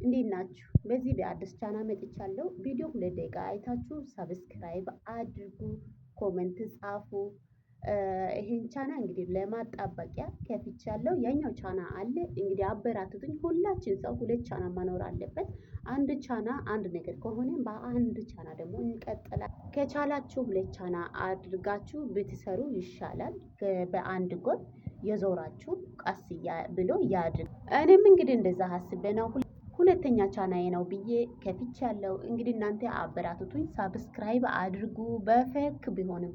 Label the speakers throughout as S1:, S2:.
S1: እንዴት ናችሁ? በዚህ በአዲስ ቻና መጥቻለሁ። ቪዲዮ 2 ደቂቃ አይታችሁ subscribe አድርጉ፣ comment ጻፉ። ይሄን ቻና እንግዲህ ለማጣበቂያ ከፍቻለሁ። ያኛው ቻና አለ እንግዲህ አበራትቱኝ። ሁላችን ሰው ሁለት ቻና መኖር አለበት። አንድ ቻና አንድ ነገር ከሆነ በአንድ ቻና ደግሞ እንቀጥላለን። ከቻላችሁ ሁለት ቻና አድርጋችሁ ብትሰሩ ይሻላል። በአንድ ጎን የዞራችሁ ቀስ ብሎ ያድግ። እኔም እንግዲህ እንደዛ አስቤ ነው ሁለተኛ ቻናዬ ነው ብዬ ከፍቻለሁ። እንግዲህ እናንተ አበራትቱኝ፣ subscribe አድርጉ። በ fake ቢሆንም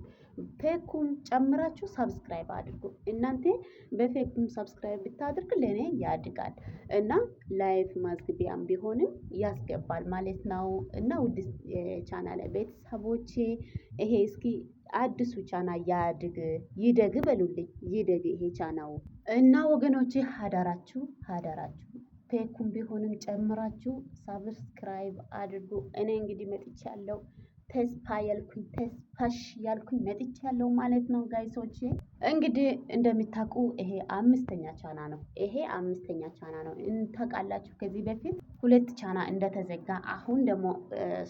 S1: fake ኩም ጨምራችሁ subscribe አድርጉ። እናንተ በ fake ኩም subscribe ብታደርግ ለእኔ ያድጋል እና live ማስገቢያም ቢሆንም ያስገባል ማለት ነው። እና ውድ ቻና ላይ ቤተሰቦቼ ይሄ እስኪ አዲሱ ቻና ያድግ ይደግ በሉልኝ፣ ይደግ ይሄ ቻናው እና ወገኖቼ ሀዳራችሁ ሀዳራችሁ fake ኩም ቢሆንም ጨምራችሁ subscribe አድርጉ። እኔ እንግዲህ መጥቻለሁ። ተስፋ ያልኩኝ ተስፋሽ ያልኩኝ መጥቻለሁ ማለት ነው guys ኦቼ። እንግዲህ እንደምታውቁ ይሄ አምስተኛ ቻና ነው። ይሄ አምስተኛ ቻና ነው ታውቃላችሁ። ከዚህ በፊት ሁለት ቻና እንደተዘጋ አሁን ደግሞ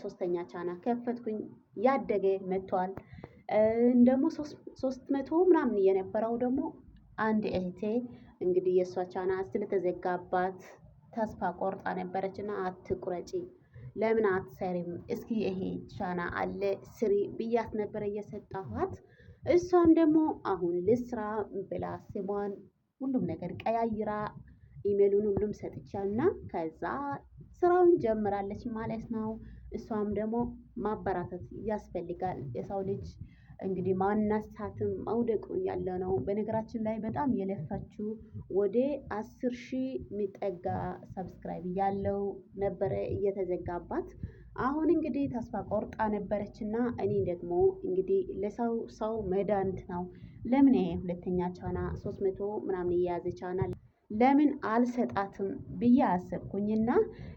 S1: ሶስተኛ ቻና ከፈትኩኝ። ያደገ መጥቷል። ደግሞ 300 ምናምን የነበረው ደግሞ አንድ እህቴ እንግዲህ የእሷ ቻና ስለተዘጋባት ተስፋ ቆርጣ ነበረች እና አትቁረጪ፣ ለምን አትሰሪም? እስኪ ይሄ ቻና አለ ስሪ ብያት ነበረ እየሰጣኋት። እሷም ደግሞ አሁን ልስራ ብላ ስሟን ሁሉም ነገር ቀያይራ ኢሜሉን ሁሉም ሰጥቻና ከዛ ስራውን ጀምራለች ማለት ነው። እሷም ደግሞ ማበራታት ያስፈልጋል። የሰው ልጅ እንግዲህ ማናሳትም መውደቁ ያለ ነው። በነገራችን ላይ በጣም የለፋችው ወደ 10,000 የሚጠጋ subscribe ያለው ነበረ እየተዘጋባት። አሁን እንግዲህ ተስፋ ቆርጣ ነበረችና እኔ ደግሞ እንግዲህ ለሰው ሰው መድኃኒት ነው። ለምን ይሄ ሁለተኛ ቻና 300 ምናምን የያዘ ቻና ለምን አልሰጣትም ብዬ አሰብኩኝና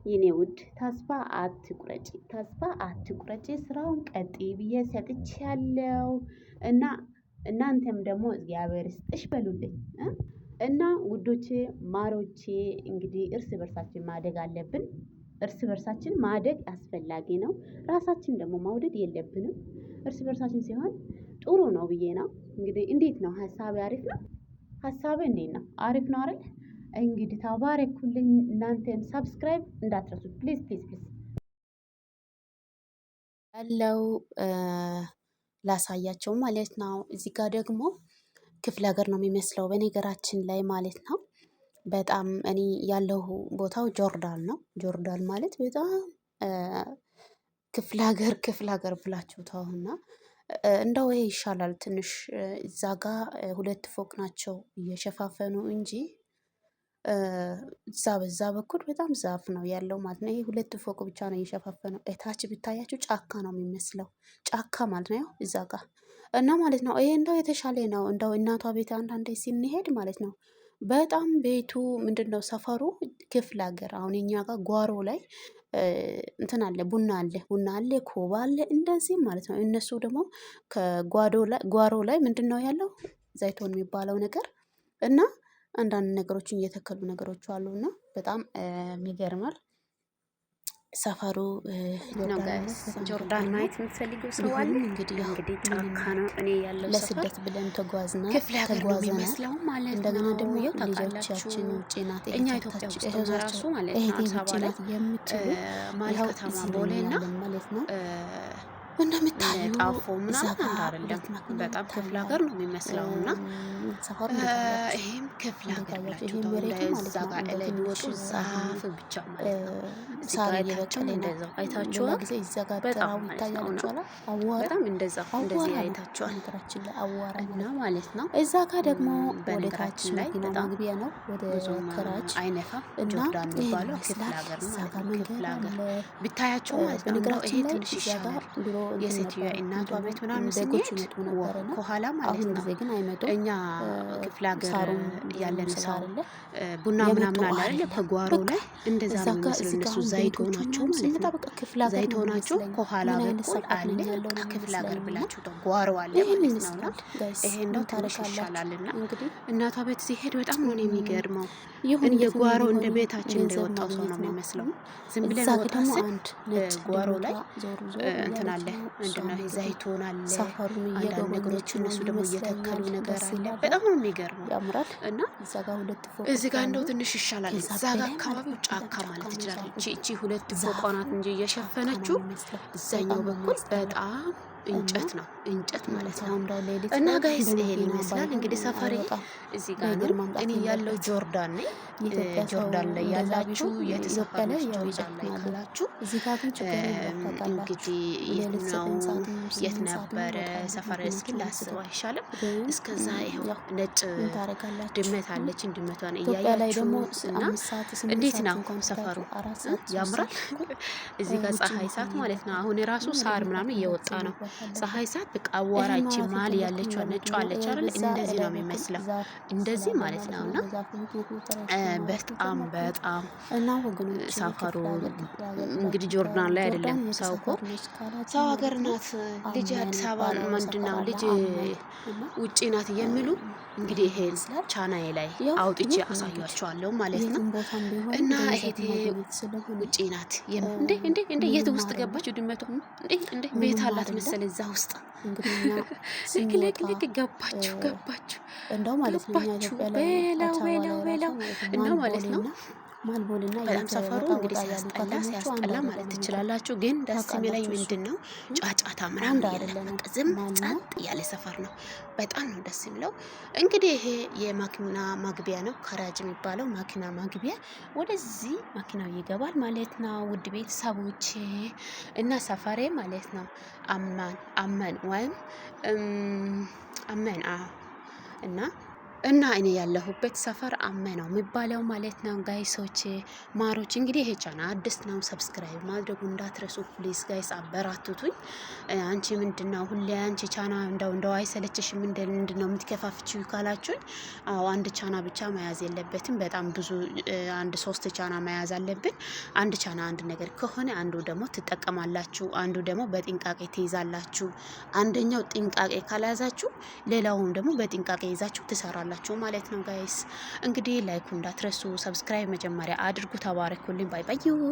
S1: የኔ ውድ ተስፋ አትቁረጪ፣ ተስፋ አትቁረጪ፣ ስራውን ቀጥይ ብዬ ሰጥቻለሁ። እና እናንተም ደግሞ እግዚአብሔር ይስጥሽ በሉልኝ። እና ውዶቼ ማሮቼ እንግዲህ እርስ በርሳችን ማደግ አለብን። እርስ በርሳችን ማደግ አስፈላጊ ነው። ራሳችን ደግሞ ማውደድ የለብንም። እርስ በርሳችን ሲሆን ጥሩ ነው ብዬ ነው። እንግዲህ እንዴት ነው ሀሳቤ? አሪፍ ነው ሀሳቤ እንዴት ነው? አሪፍ ነው አይደል? እንግዲህ ተባረኩልኝ። እናንተም subscribe እንዳትረሱ please please please። ያለው ላሳያቸው ማለት ነው። እዚህ ጋር ደግሞ ክፍለ ሀገር ነው የሚመስለው በነገራችን ላይ ማለት ነው። በጣም እኔ ያለው ቦታው ጆርዳን ነው። ጆርዳን ማለት በጣም ክፍለ ሀገር ክፍለ ሀገር ብላችሁ ተውና እንደው ይሄ ይሻላል ትንሽ። እዛ ጋ ሁለት ፎቅ ናቸው እየሸፋፈኑ እንጂ እዛ በዛ በኩል በጣም ዛፍ ነው ያለው ማለት ነው። ይሄ ሁለት ፎቅ ብቻ ነው እየሸፋፈነው። እታች ብታያችሁ ጫካ ነው የሚመስለው፣ ጫካ ማለት ነው። ያው እዛ ጋ እና ማለት ነው ይሄ እንደው የተሻለ ነው። እንደው እናቷ ቤት አንዳንዴ ስንሄድ ማለት ነው በጣም ቤቱ ምንድን ነው ሰፈሩ ክፍለ ሀገር አሁን እኛ ጋር ጓሮ ላይ እንትን አለ፣ ቡና አለ፣ ቡና አለ፣ ኮባ አለ እንደዚህ ማለት ነው። እነሱ ደግሞ ከጓዶ ላይ ጓሮ ላይ ምንድን ነው ያለው ዘይቶን የሚባለው ነገር እና አንዳንድ ነገሮችን እየተከሉ ነገሮች አሉ እና በጣም የሚገርማል። ሰፈሩ
S2: ነው guys። ጆርዳን ማየት የምትፈልገው ሰው አለ?
S1: እንግዲህ ያው
S2: እንግዲህ ጫካ ነው። እኔ ያለው ሰፈር
S1: ለስደት ብለን ተጓዝና
S2: ክፍለ ሀገር ነው
S1: ተጓዘናል።
S2: የሚመስለው ማለት
S1: እንደገና
S2: ነው።
S1: ደግሞ
S2: ያው ታውቃላችሁ
S1: ልጆቻችን ውጭ ናት፣
S2: እኛ ኢትዮጵያ
S1: እህቶቻችን
S2: ውስጥ ራሱ ማለት ነው
S1: እህቴ
S2: አዲስ
S1: ውጭ
S2: አበባ ላይ
S1: ናት የምትሉ
S2: መሀል
S1: ይኸው
S2: ከተማ
S1: እዚህ
S2: ቦሌ
S1: ነው
S2: እና
S1: ያለን ማለት ነው። እንደምታዩ
S2: ጣፎ
S1: እዛ
S2: ምናምን
S1: ጋ
S2: አንድ አይደለም።
S1: ሁለት መኪና
S2: በጣም ክፍለ
S1: ይታያል።
S2: ሀገር ነው የሚመስለው እና
S1: ሰፈሩ እንዴት አያችሁ?
S2: ይሄም ክፍለ
S1: እንዴት
S2: ሀገር
S1: አያችሁ?
S2: ብላችሁ
S1: ይሄ
S2: ተው
S1: መሬቱ ማለት
S2: እዛ
S1: ነው
S2: ጋር
S1: እንደ
S2: ላይ
S1: ትንሽ
S2: ቢወጡ ዛፍ ብቻ ማለት ነው። እዚህ
S1: ሳር
S2: ጋር አይታችሁም
S1: እየበቀለ ነው።
S2: እንደዛው
S1: ሌላ
S2: አይታችኋል።
S1: ጊዜ እዛ ጋር
S2: በጣም
S1: ጥራው
S2: ማለት ነው እና
S1: ይታያችኋል። አዋራ
S2: በጣም እንደዛ እንደዚህ
S1: አዋራ ነው
S2: አይታችኋል
S1: ነገራችን ላይ አዋራ
S2: እና
S1: ማለት ነው።
S2: ማለት ነው።
S1: እዛ ጋር ደግሞ ወደ ታች
S2: በነገራችን ላይ
S1: መኪና
S2: በጣም
S1: መግቢያ ነው ወደ
S2: ብዙም
S1: ከራች
S2: አይነፋም።
S1: እና
S2: ጆርዳን
S1: ይሄን
S2: የሚባለው ክፍለ
S1: ይመስላል።
S2: ሀገር ነው
S1: እዛ
S2: ማለት
S1: ጋር
S2: ነው።
S1: መንገድ
S2: ክፍለ ሀገር
S1: አለ።
S2: ብታያቸው ማለት ነው። እንደው ይሄ
S1: በነገራችን ላይ
S2: ትንሽ
S1: እዛ ጋር
S2: ይሻላል።
S1: ድሮ
S3: እንትን
S2: የሴትዮዋ
S3: ነበረ
S2: እናቷ
S3: ምንድነው
S2: ቤት ምናምን
S3: በጎች
S2: ስንሄድ
S3: ይመጡ ነበረና
S2: ከኋላ ማለት
S3: አሁን
S2: ነው
S3: ጊዜ ግን አይመጡም።
S2: እኛ ክፍለ ሀገር
S3: ሳሩም ብዙም
S2: ያለን ሰው
S3: ስላልለ
S2: ቡና
S3: የመጡ
S2: ምናምን አለ አይደለ?
S3: አይደለም።
S2: ከጓሮ
S3: በቃ
S2: ላይ እንደዛ
S3: እዛ
S2: ነው
S3: ጋ
S2: የሚመስለው።
S3: እዚህ ጋ
S2: እነሱ
S3: አሁን
S2: ዘይት
S3: በጎቹ
S2: ሆናቸው
S3: ምናምን
S2: ማለት
S3: ስንመጣ
S2: ነው።
S3: በቃ ክፍለ ሀገር
S2: ዘይት
S3: ነው
S2: ሆናቸው
S3: የሚመስለኝ።
S2: ከኋላ
S3: ምን አይነት
S2: በኩል
S3: ሰፈር
S2: አለ
S3: ነኝ ያለው
S2: በቃ
S3: ነው
S2: ክፍለ ሀገር
S3: የሚመስለኝ። እና
S2: ብላችሁ ጓሮ አለ
S3: ይህን
S2: ማለት ነው። እና
S3: ይመስላል guys።
S2: ይሄ እንደው
S3: ምን
S2: ትንሽ
S3: ታደርጋላችሁ
S2: ይሻላልና
S3: እንግዲህ
S2: እናቷ ቤት ሲሄድ በጣም ነው የሚገርመው።
S3: ይሁን
S2: እንደ
S3: የትም
S2: ጓሮ እንደ
S3: ቢሆን
S2: ቤታችን
S3: ገንዘብ
S2: እንደወጣው ሰው
S3: ማግኘት
S2: ነው
S3: ነው።
S2: የሚመስለው። ዝም
S3: እዛ
S2: ብለን
S3: ጋ
S2: ወጣ
S3: ደግሞ
S2: ስል
S3: አንድ ነጭ
S2: ጓሮ
S3: ድመቷ
S2: ላይ
S3: ዞር ዞር
S2: እንትን
S3: እያለች
S2: አለ
S3: ነው።
S2: ምንድን
S3: እሷም
S2: ነው ይሄ
S3: እንግዲህ
S2: ዘይቱን አለ
S3: ሰፈሩን
S2: አንዳንድ ነገሮች
S3: እየጎበኘች ነው
S2: እነሱ ደግሞ እየተከሉ
S3: ይመስለኛል።
S2: ነገር
S3: ደስ
S2: አለ።
S3: ይላል፣
S2: በጣም ነው የሚገርመው።
S3: ያምራል።
S2: እና
S3: እዛ ጋ ሁለት
S2: እዚህ
S3: ፎቆች
S2: ጋር
S3: አሉ።
S2: እንደው ትንሽ ይሻላል።
S3: ከዛ
S2: እዛ ጋር
S3: በላይ ማለት
S2: አካባቢው
S3: ነው በጣም
S2: ጫካ
S3: ጫካ
S2: ማለት
S3: ነው
S2: ትችላለች።
S3: ዛፉ።
S2: እቺ እቺ ሁለት ፎቋ
S3: ዛፉ
S2: ናት እንጂ
S3: ጫካ ነው
S2: እየሸፈነችው
S3: የሚመስለው።
S2: እዛኛው
S3: በጣም ነው
S2: በኩል
S3: የሚያስጠላው።
S2: በጣም
S3: እና
S2: እንጨት ነው እንጨት ማለት
S3: ሰው
S2: ነው።
S3: እንደው ሌሊት
S2: እና
S3: ላይ
S2: guys ይሄን
S3: በመኪና
S2: ይመስላል
S3: ባይሆን
S2: እንግዲህ ሰፈሬ
S3: አይወጣም፣
S2: እዚህ ጋር
S3: በእግር
S2: ነው።
S3: ማምጣት
S2: እኔ ያለው
S3: የለበት።
S2: ጆርዳን ነኝ።
S3: የኢትዮጵያ ሰው
S2: ጆርዳን ላይ
S3: እንደዛ
S2: ያላችሁ
S3: ቢሆን
S2: የት
S3: ኢትዮጵያ
S2: ሰፈር
S3: ላይ
S2: ነች
S3: ያው
S2: ጆርዳን ላይ
S3: ይጨክናሉ።
S2: ካላችሁ
S3: እዚህ ጋር ግን ችግር የለም ታውቃላችሁ።
S2: እንግዲህ የት
S3: ሌሊት
S2: ነው
S3: 9 ሰዓትም
S2: የት
S3: 8 ሰዓትም
S2: ነበረ
S3: ይወጣሉ
S2: ሰፈር እስኪ
S3: መኪናቸውን
S2: ላስበው
S3: አንስተው።
S2: አይሻልም?
S3: ግን
S2: እስከዛ ይኸው
S3: ያው
S2: ነጭ
S3: ምን ታደርጋላችሁ?
S2: ድመት አለችን። ድመቷን
S3: ኢትዮጵያ ላይ
S2: እያያችሁ
S3: ደግሞ
S2: እና
S3: 5 ሰዓት 8
S2: እንዴት
S3: ሰዓት
S2: ነው
S3: እንኳን
S2: ሰፈሩ
S3: ትታችሁ 4 ሰዓት 3
S2: ያምራል?
S3: ሰዓት ተኩል
S2: እዚህ ጋር
S3: ውጪ
S2: ፀሐይ
S3: መሆን
S2: ሰዓት ማለት ነው።
S3: የለበትም።
S2: አሁን የራሱ
S3: ወደ
S2: ሳር
S3: ቤት
S2: ምናምን እየወጣ
S3: ታክሲ
S2: ነው።
S3: መግባት አለበት።
S2: ፀሐይ ሰዓት በቃ አዋራ
S3: ይህን
S2: እቺ
S3: ማለት
S2: መሀል
S3: የፈለኩኝ
S2: ያለችዋ ነጯ
S3: ለምንድን ነው?
S2: አለች አይደል?
S3: በዛ
S2: እንደዚህ
S3: ላይ
S2: ነው
S3: በኩል
S2: የሚመስለው፣
S3: ዛፍ
S2: እንደዚህ
S3: ስላለ
S2: ማለት
S3: ማለት
S2: ነው።
S3: ነው።
S2: እና
S3: በዛፉ ምክንያት ነበር ያችን ማውራት
S2: በጣም
S3: የጀመርኩት።
S2: በጣም
S3: እና ወገኖች
S2: ሰፈሩ
S3: ክፍለ ሀገር ክፍለ ሀገር
S2: እንግዲህ
S3: ብላችሁ
S2: ጆርዳን ላይ አይደለም
S3: ጆርዳን የት
S2: ሰው እኮ
S3: ሰፈር ነች ካላችሁ
S2: ሰው ሀገር
S3: ማለት ነው
S2: ናት ልጅ
S3: አመን
S2: አዲስ አበባ
S3: የሚባለው
S2: ምንድን
S3: ሰፈር
S2: ነው
S3: አለ
S2: ልጅ
S3: አመን እና
S2: ውጪ ናት የሚሉ እንግዲህ
S3: ይህን
S2: ይሄን
S3: ይመስላል።
S2: ቻናዬ ላይ
S3: ያው
S2: አውጥቼ
S3: ይሁን እንግዲህ
S2: አሳያችኋለሁ ማለት ነው።
S3: የትም ቦታም ቢሆን
S2: እና
S3: ገንዘብ
S2: እህቴ
S3: ማግኘት ስለሆነ
S2: ውጪ ናት እንዴ እንዴ እንዴ! የት
S3: ምንም
S2: ውስጥ
S3: አይደለም።
S2: ገባች ድመቷ? እንዴ እንዴ! ቤት
S3: ምንም
S2: አላት
S3: አይደለም።
S2: መሰል እዛ ውስጥ
S3: እንግዲህ እኛ
S2: ልክ ልክ
S3: ስንወጣ
S2: ልክ ገባችሁ ገባችሁ
S3: እንደው ማለት ነው እኛ
S2: ገባችሁ
S3: ኢትዮጵያ ላይ
S2: በለው
S3: አዲስ አበባ
S2: በለው
S3: ላይ ራሱ
S2: በለው
S3: ማለት ነው
S2: እና
S3: መሀል
S2: ማለት ነው
S3: ቦሌና መሀል ቦሌና
S2: በጣም ሰፈሩ
S3: ወጣ
S2: እንግዲህ
S3: ወጣ ያሉ
S2: ሲያስጠላ
S3: ከተሞቹ አንድ
S2: ሲያስጠላ ማለት
S3: አይደለንም እኮ
S2: ትችላላችሁ። ግን ደስ የሚለኝ
S3: ታውቃላችሁ። እሱ
S2: ምንድን ነው ጫጫታ
S3: አንድ
S2: ምናምን የለም።
S3: አይደለንም
S2: በቃ ዝም
S3: ማልና
S2: ጸጥ ያለ ሰፈር ነው። በጣም ነው ደስ የሚለው። እንግዲህ ይሄ የማኪና ማግቢያ ነው፣ ካራጅ የሚባለው ማኪና ማግቢያ። ወደዚህ ማኪናው ይገባል ማለት ነው። ውድ ቤተሰቦቼ እና ሰፈሬ ማለት ነው አማን አመን ወይም አመን እና እኔ ያለሁበት ሰፈር አመ ነው የሚባለው ማለት ነው። Guys ኦች ማሮች፣ እንግዲህ ይሄ ቻናል አዲስ ነው፣ subscribe ማድረጉ እንዳትረሱ please guys፣ አበራቱቱኝ። አንቺ ምንድነው ሁሌ አንቺ ቻና እንደው እንደው አይሰለችሽም? ምንድነው የምትከፋፍቺው ካላችሁኝ፣ አዎ አንድ ቻና ብቻ መያዝ የለበትም። በጣም ብዙ አንድ ሶስት ቻና መያዝ አለብን። አንድ ቻና አንድ ነገር ከሆነ አንዱ ደግሞ ትጠቀማላችሁ፣ አንዱ ደግሞ በጥንቃቄ ትይዛላችሁ። አንደኛው ጥንቃቄ ካልያዛችሁ ሌላውም ደግሞ በጥንቃቄ ይዛችሁ ትሰራላችሁ ማለት ነው። Guys እንግዲህ like ኡ እንዳትረሱ፣ subscribe መጀመሪያ አድርጉ። ተባረኩልኝ። Bye bye።